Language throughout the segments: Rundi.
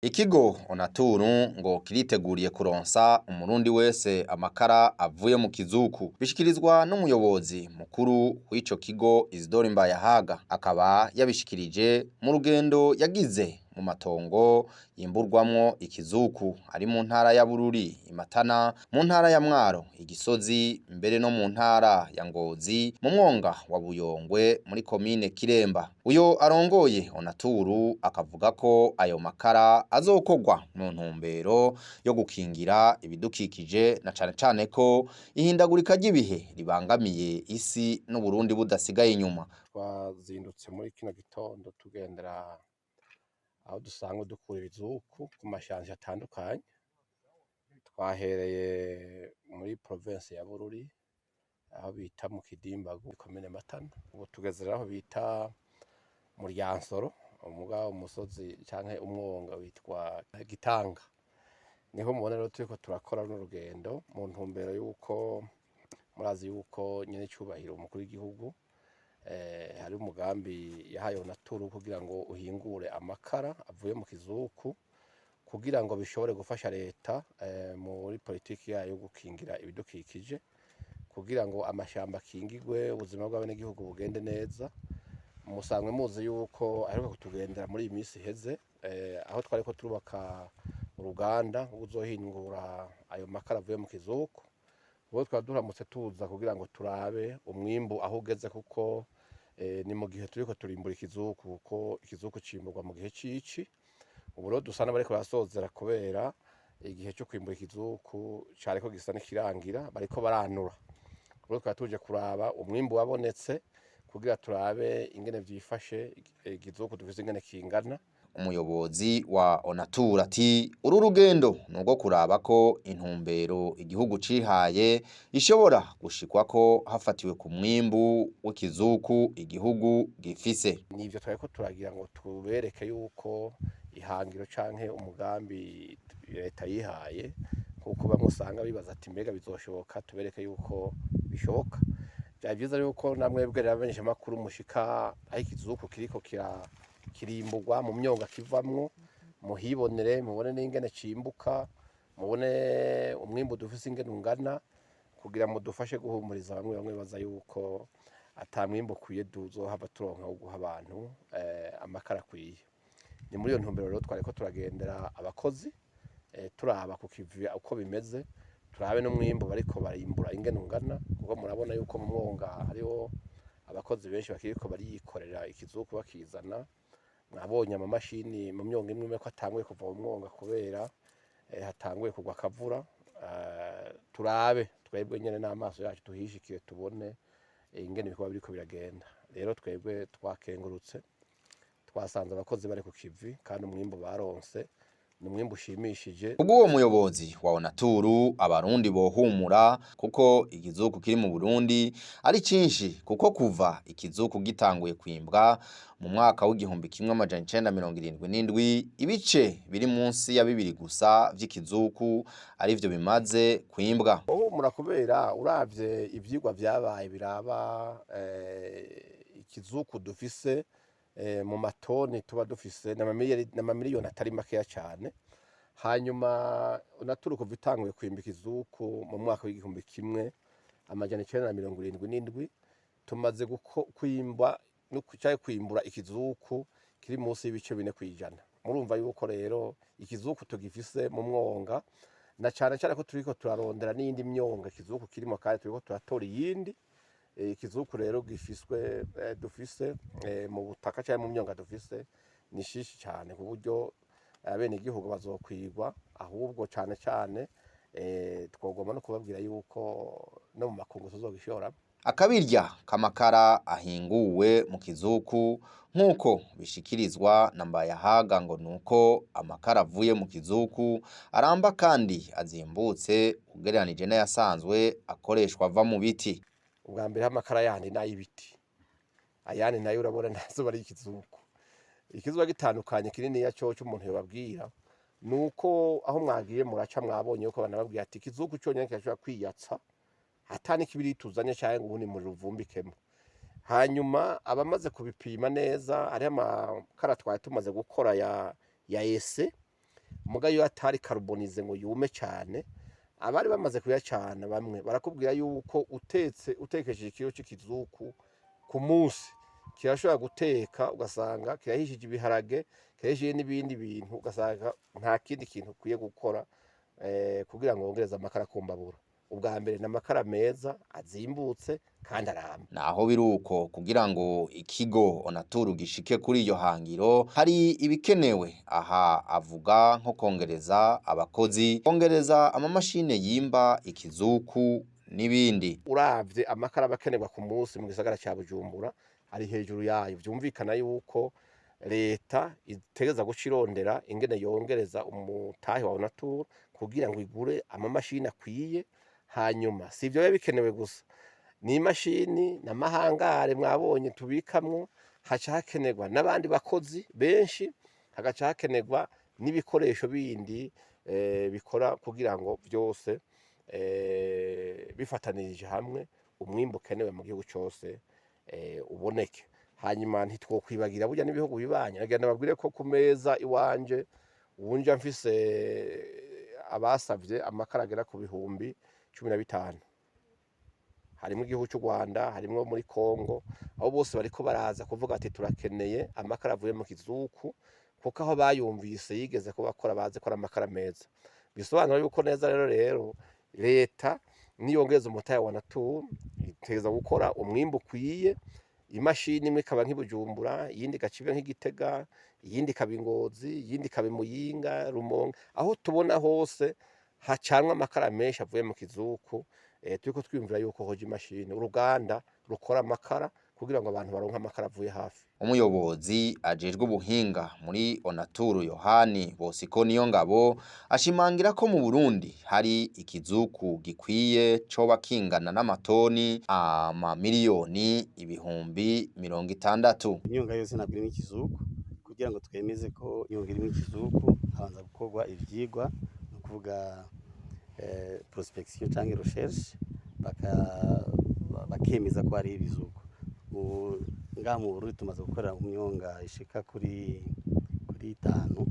Ikigo Onaturu ngo kiriteguriye kuronsa umurundi wese amakara avuye mu kizuku, bishikirizwa n'umuyobozi mukuru w'ico kigo Isidore Mbayahaga, akaba yabishikirije mu rugendo yagize mu matongo yimburwamwo ikizuku ari mu ntara ya Bururi, Imatana, mu ntara ya Mwaro, Igisozi, mbere no mu ntara ya Ngozi, mu mwonga wa Buyongwe muri komine Kiremba. Uyo arongoye Onaturu akavuga ko ayo makara azokorwa mu ntumbero yo gukingira ibidukikije na cane cane ko ihindagurika ry'ibihe ribangamiye isi n'Uburundi budasigaye inyuma. Twazindutse muri kino gitondo tugendera aho dusanzwe dukura ibizuku ku mashanje atandukanye. Twahereye muri province ya Bururi aho bita mu Kidimbagu, komine Matana. Ubu tugeze rero aho bita mu Ryansoro, umuga umusozi canke umwonga witwa Gitanga. Niho mubona rero turiko turakora runo rugendo mu ntumbero y'uko murazi yuko nyene icubahiro umukuru w'igihugu hari umugambi yahaye Onaturu kugira ngo uhingure amakara avuye mu kizuku, kugira ngo bishobore gufasha leta muri politiki yayo yo gukingira ibidukikije, kugira ngo amashamba akingigwe, ubuzima bw'abenegihugu bugende neza. Musanzwe muzi yuko aheruka kutugendera muri iyi minsi iheze, aho twariko turubaka uruganda ruzohingura ayo makara avuye mu kizuku. Ubu twari duramutse tuza kugira ngo turabe umwimbu aho ugeze, kuko ni mu gihe turiko turimbura ikizuku, kuko ikizuku cimburwa mu gihe c'ici. Ubu rero dusa n'abariko barasozera kubera igihe co kwimbura ikizuku cariko gisa n'ikirangira, bariko baranura. Ubu twari tuje kuraba umwimbu wabonetse kugira turabe ingene vyifashe, ikizuku dufise ingene kingana. Umuyobozi wa Onatura ati uru rugendo nubwo kuraba ko intumbero igihugu cihaye ishobora gushikwako hafatiwe ku mwimbu w'ikizuku igihugu gifise. Nivyo twariko turagira ngo tubereke yuko ihangiro canke umugambi leta yihaye, kuko bamwe usanga bibaza ati mbega bizoshoboka, tubereke yuko bishoboka. Vyari vyiza yuko namwebwe rero abamenyeshamakuru mushika aho ikizuku kiriko kirimburwa mu myonga kivamwo, muhibonere, mubone n'ingene cimbuka, mubone umwimbu dufise ingene ungana, kugira mudufashe guhumuriza bamwe bamwe baza yuko ata mwimbu ukwiye tuzohava turonka wo guha abantu amakara akwiye. Ni muri iyo ntumbero rero twariko turagendera abakozi, turaba ku kivi uko bimeze, turabe n'umwimbu bariko barimbura ingene ungana, kuko murabona yuko mu mwonga hariho abakozi benshi bakiriko bariyikorera ikizuku bakizana. Mwabonye amamashini mu myonga imwe imwe ko atanguye kuva mu mwonga kubera hatanguye kugwa akavura. Turabe twebwe nyene n'amaso yacu tuhishikiye tubone ingene ibikorwa biriko biragenda. Rero twebwe twakengurutse, twasanze abakozi bari ku kivi kandi umwimbu baronse ni umwimbu ushimishije. Kubw'uwo muyobozi wa Onaturu, abarundi bohumura kuko ikizuku kiri mu Burundi ari cinshi, kuko kuva ikizuku gitanguye kwimbwa mu mwaka w'1977 ibice biri munsi ya bibiri gusa vy'ikizuku arivyo bimaze kwimbwa. Uhumura kubera uravye ivyigwa vyabaye biraba ikizuku dufise mu matoni tuba dufise n'amamiliyoni atari makeya cane. Hanyuma Onaturu kuva itanguye kwimba ikizuku mu mwaka w'1977, tumaze kwimba canke kwimbura ikizuku kiri munsi y'ibice 4 kw'ijana. Murumva yuko rero ikizuku tugifise mu mwonga, na cane cane ko turiko turarondera n'iyindi myonga ikizuku kirimo, kandi turiko turatora iyindi. Ikizuku rero gifiswe dufise mu butaka canke mu myonga dufise ni shishi cane, ku buryo abenegihugu bazokwigwa. Ahubwo cane cane twogomba no kubabwira yuko no mu makungu tuzogishora. Akabirya k'amakara ahinguwe mu kizuku nk'uko bishikirizwa na Mbayahaga ngo nuko amakara avuye mu kizuku aramba kandi azimbutse ugereranije n'ayasanzwe akoreshwa ava mu biti. Ubwa mbere amakara yandi n'ay'ibiti, ayandi nayo urabona ntazo ari ikizuku. Ikizuba gitandukanye kininiya coco umuntu yobabwira nuko aho mwagiye muraca mwabonye yuko banababwira ati ikizuku conyene kirashobora kwiyatsa ata n'ikibiriti tuzanye canke ngo uwundi muriro uvumbikemo. Hanyuma abamaze kubipima neza, hariho amakara twari tumaze gukora ya ese. Muga iyo atari carbonize ngo yume cane, abari bamaze kuyacana bamwe barakubwira yuko utetse utekesheje ikiro c'ikizuku ku munsi kirashobora guteka, ugasanga kirahishije ibiharage, kirahishije n'ibindi bintu, ugasanga nta kindi kintu ukwiye gukora kugira ngo wongereze amakara ku mbabura. Ubwa mbere ni amakara meza azimbutse kandi aramba. Naho biruko kugira ngo ikigo Onaturu gishike kuri iyo hangiro hari ibikenewe. Aha avuga nko kongereza abakozi, kongereza amamashine yimba ikizuku n'ibindi. Uravye amakara aba akenerwa ku munsi mu gisagara ca Bujumbura ari hejuru yayo, vyumvikana yuko leta itegereza guca irondera ingene yongereza umutahe wa Onatur kugira ngo igure amamashini akwiye. Hanyuma si ivyo biba bikenewe gusa, n'imashini n'amahangare mwabonye tubikamwo, haca hakenerwa n'abandi bakozi benshi, hagaca hakenerwa n'ibikoresho bindi bikora kugira ngo vyose bifatanirije hamwe umwimbu ukenewe mu gihugu cose uboneke. Hanyuma ntitwokwibagira burya n'ibihugu bibanyi. Nagira ndababwire ko ku meza iwanje ubu nja mfise abasavye amakara agera ku 15,000. Harimwo igihugu c'u Rwanda, harimwo muri Kongo, abo bose bariko baraza kuvuga ati turakeneye amakara avuye mu kizuku, kuko aho bayumvise yigeze kubakora bazi ko ari amakara meza. Bisobanura yuko neza rero leta niyongereza umutahe wa Onatur itegerezwa gukora umwimbu ukwiye, imashini imwe ikaba nk'i Bujumbura, iyindi igaca iba nk'i Gitega, iyindi ikaba i Ngozi, iyindi ikaba i Muyinga, Rumonge, aho tubona hose hacanwa amakara menshi avuye mu kizuku. Turiko twiyumvira yuko hoja imashini, uruganda rukora amakara kugira ngo abantu baronke amakara avuye hafi. Umuyobozi ajejwe ubuhinga muri Onaturu Yohani Bosiko Niyongabo ashimangira ko mu Burundi hari ikizuku gikwiye coba kingana n'amatoni amamiliyoni 60,000. Imyonga yose ntabwo irimo ikizuku. Kugira ngo twemeze ko imyonga irimo ikizuku habanza gukorwa ivyigwa, ni ukuvuga prospection canke recherche, bakemeza ko hari ibizuku. Ngaha mu Burundi tumaze gukora imyonga ishika kuri itanu,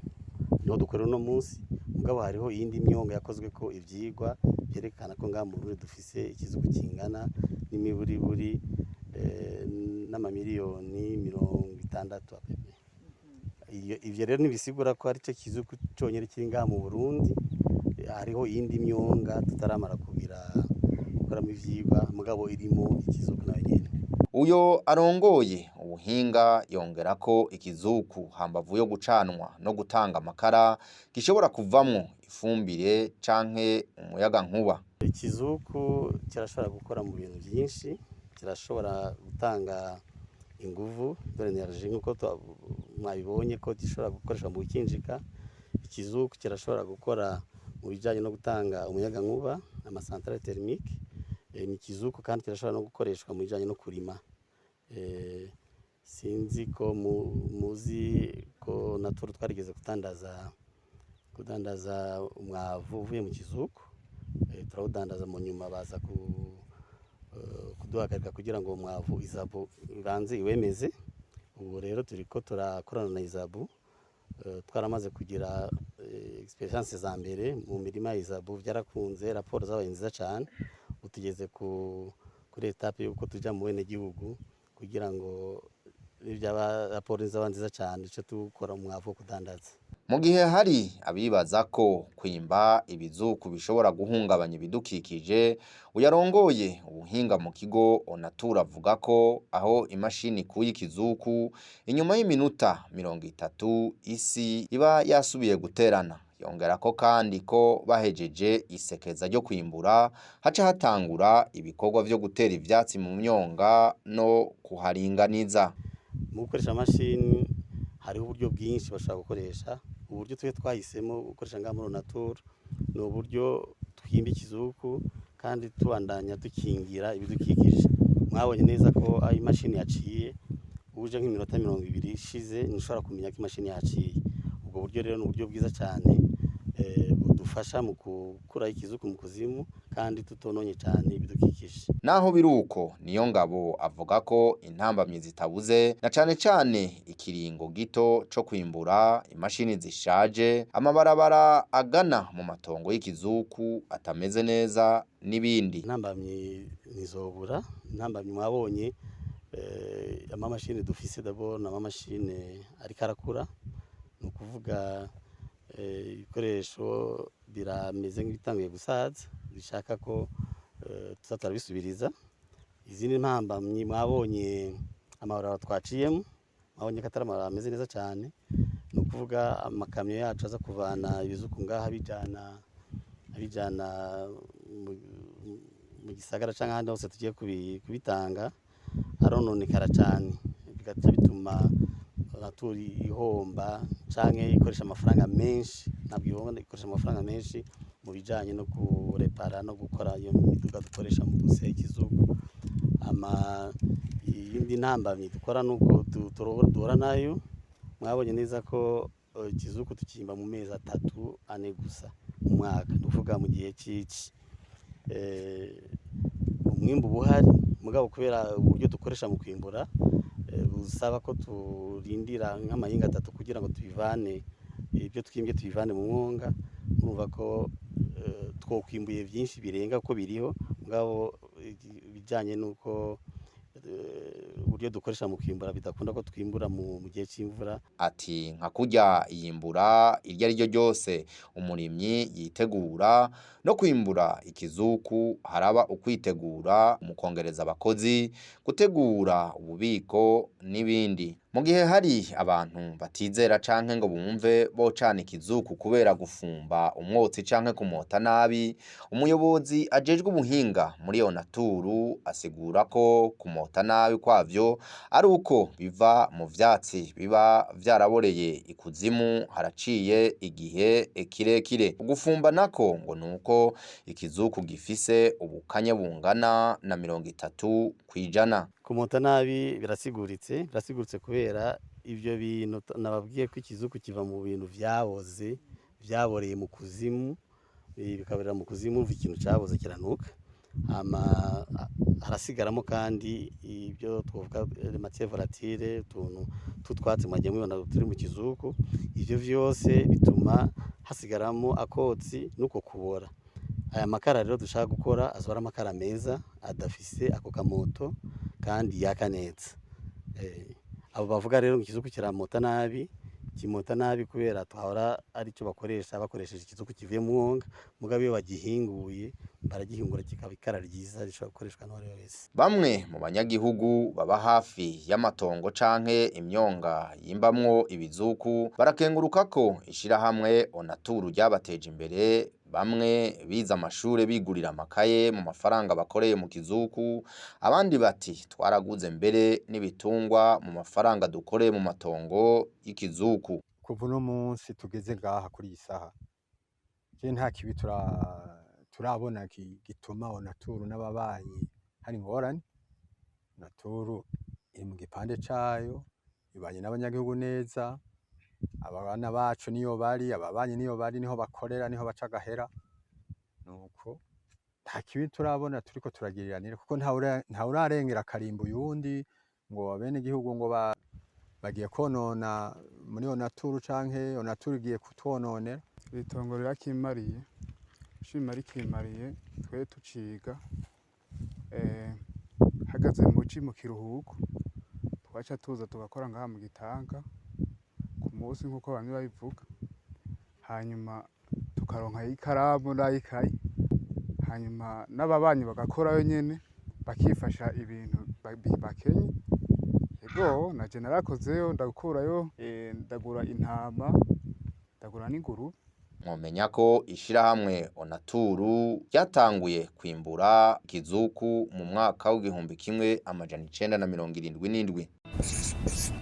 niho dukorera uno munsi. Mugabo hariho iyindi myonga yakozweko ivyigwa vyerekana ko ngaha mu Burundi dufise ikizuku kingana n'imiburiburi n'amamiliyoni 60. Ivyo rero ntibisigura ko arico kizuku conyene kiri ngaha mu Burundi. Hariho iyindi myonga tutaramara kugira gukoramo ivyigwa, mugabo irimo ikizuku nayo nyene. Uyo arongoye ubuhinga yongera ko ikizuku hambavu yo gucanwa no gutanga amakara gishobora kuvamwo ifumbire canke umuyagankuba. Ikizuku kirashobora gukora mu bintu vyinshi, kirashobora gutanga inguvu de l'énergie nkuko mwabibonye ko gishobora gukoreshwa mu gukinjika. Ikizuku kirashobora gukora mu bijanye no gutanga umuyagankuba, amasantrale thermique. Ni ikizuku kandi kirashobora no gukoreshwa mu bijanye no kurima. Sinzi ko muzi ko natwo twarigeze kudandaza umwavu uvuye mu kizuku, turawudandaza, mu nyuma baza kuduhagarika kugira ngo umwavu izabu ibanze iwemeze. Ubu rero turiko turakorana na izabu, twaramaze kugira experience za mbere mu mirima ya izabu, vyarakunze, raporo zabaye nziza cane. Ubu tugeze kuri etape yuko tuja mu bene gihugu kugira ngo nivyaba raporo zaba nziza cane duce dukora umwavu wo kudandaza. Mu gihe hari abibaza ko kwimba ibizuku bishobora guhungabanya ibidukikije, uyarongoye ubuhinga mu kigo Onatura avuga ko aho imashini ikuye ikizuku inyuma y'iminota 30 isi iba yasubiye guterana. Yongera ko kandi ko bahejeje isekeza ryo kwimbura haca hatangura ibikorwa vyo gutera ivyatsi mu myonga no kuharinganiza. Mu gukoresha amashini hariho uburyo bwinshi bashobora gukoresha. Uburyo twe twahisemo gukoresha ngaha muri Onatura ni uburyo twimba ikizuku kandi tubandanya dukingira ibidukikije. Mwabonye neza ko aho imashini yaciye, uje nk'iminota 20 ishize ntushobora kumenya ko imashini yaciye. Ubwo buryo rero ni uburyo bwiza cyane. Budufasha mu gukuraho ikizuku mu kuzimu kandi tutononye cane ibidukikije. Naho biruko, niyo ngabo avuga ko intambamyi zitabuze, na cane cane ikiringo gito co kwimbura, imashini zishaje, amabarabara agana mu matongo y'ikizuku atameze neza n'ibindi. Intambamyi ntizobura. Intambamyi mwabonye amamashini dufise, d'abord ni amamashini ariko arakura, ni ukuvuga ibikoresho birameze nk'ibitanguye gusaza, bishaka ko tuza turabisubiriza. Izindi ntambamyi, mwabonye amabarabara twaciyemo, mwabonye ko atari amabarabara ameze neza cane. Ni ukuvuga amakamyo yacu aza kuvana ibizuku ngaha abijana mu gisagara canke ahandi hose tugiye kubitanga, arononekara cane, bigaca bituma natura ihomba canke ikoresha amafaranga menshi. Ntabwo ihomba, ikoresha amafaranga menshi mu bijanye no kurepara no gukora iyo miduga dukoresha mu gusya ikizuku. Ama iyindi ntambamyi dukora nuko duhura nayo, mwabonye neza ko ikizuku tukimba mu mezi 3, 4 gusa mu mwaka, ni ukuvuga mu gihe c'ici. Umwimbu uba uhari, mugabo kubera uburyo dukoresha mu kwimbura busaba ko turindira nk'amahinga 3 kugira ngo tubivane, ibyo twimbye tubivane mu mwonga, murumva ko twokwimbuye vyinshi birenga ko biriho, mugabo ibijanye n'uko uburyo dukoresha mu kwimbura bidakunda ko twimbura mu gihe c'imvura. Ati nka kurya iyimbura iryo ari ryo ryose umurimyi yitegura, no kwimbura ikizuku haraba ukwitegura mu kongereza abakozi, gutegura ububiko n'ibindi. Mu gihe hari abantu batizera canke ngo bumve bocana ikizuku kubera gufumba umwotsi canke kumota nabi, umuyobozi ajejwe ubuhinga muri Onaturu asigura ko kumota nabi kwavyo ari uko biva mu vyatsi biba vyaraboreye ikuzimu haraciye igihe kirekire. Ugufumba nako ngo nuko ikizuku gifise ubukanye bungana na 30%. Kumota nabi birasiguritse, birasiguritse kubera ivyo bintu nababwiye ko ikizuku kiva mu bintu vyaboze, vyaboreye mu kuzimu, bikaborera mu kuzimu. Umva, ikintu caboze kiranuka. Hama harasigaramo kandi ibyo twovuga matière volatile, utuntu tw'utwatsi mwagiye mubibona turi mu kizuku. Ivyo vyose bituma hasigaramo akotsi nuko kubora. Aya makara rero dushaka gukora azoba ari amakara meza adafise ako kamoto kandi yaka neza. Abo bavuga rero ngo ikizuku kiramota nabi, kimota nabi kubera twahora arico bakoresha, bakoresheje ikizuku kivuye mu mwonga, mugabo iyo bagihinguye baragihingura kikaba ikara ryiza rishobora gukoreshwa n'uwari we wese. Bamwe mu banyagihugu baba hafi y'amatongo canke imyonga yimbamwo ibizuku barakenguruka ko ishirahamwe Onaturu ryabateje imbere. Bamwe bize amashure bigurira amakaye mu mafaranga bakoreye mu kizuku, abandi bati twaraguze mbere n'ibitungwa mu mafaranga dukoreye mu matongo y'ikizuku. Kuva uno munsi tugeze ngaha kuri iyi saha, je nta kibi turabona gituma Onaturu n'ababanyi hari ingorane. Onaturu iri mu gipande cayo, ibanye n'abanyagihugu neza, abana bacu niyo bari, ababanyi niyo bari, niho bakorera, niho baca agahera. Nuko nta kibi turabona turiko turagiriranira, kuko ntawurarengera akarimba uyundi ngo abenegihugu ngo bagiye konona muri Onaturu canke Onaturu igiye kutwononera. Iri tongo rirakimariye, shima rikimariye. Twe tuciga hagaze muci mu kiruhuko twaca tuza tugakora ngaha mu gitanga ku munsi nk'uko bamwe babivuga, hanyuma tukaronka ikaramu n'ayikaye, hanyuma n'ababanyi bagakorayo nyene bakifasha ibintu bakenye. Ego, naje narakozeyo, ndakurayo, ndagura intama, ndagura n'ingurube. Mwomenya ko ishirahamwe Onaturu ryatanguye kwimbura ikizuku mu mwaka w'1977.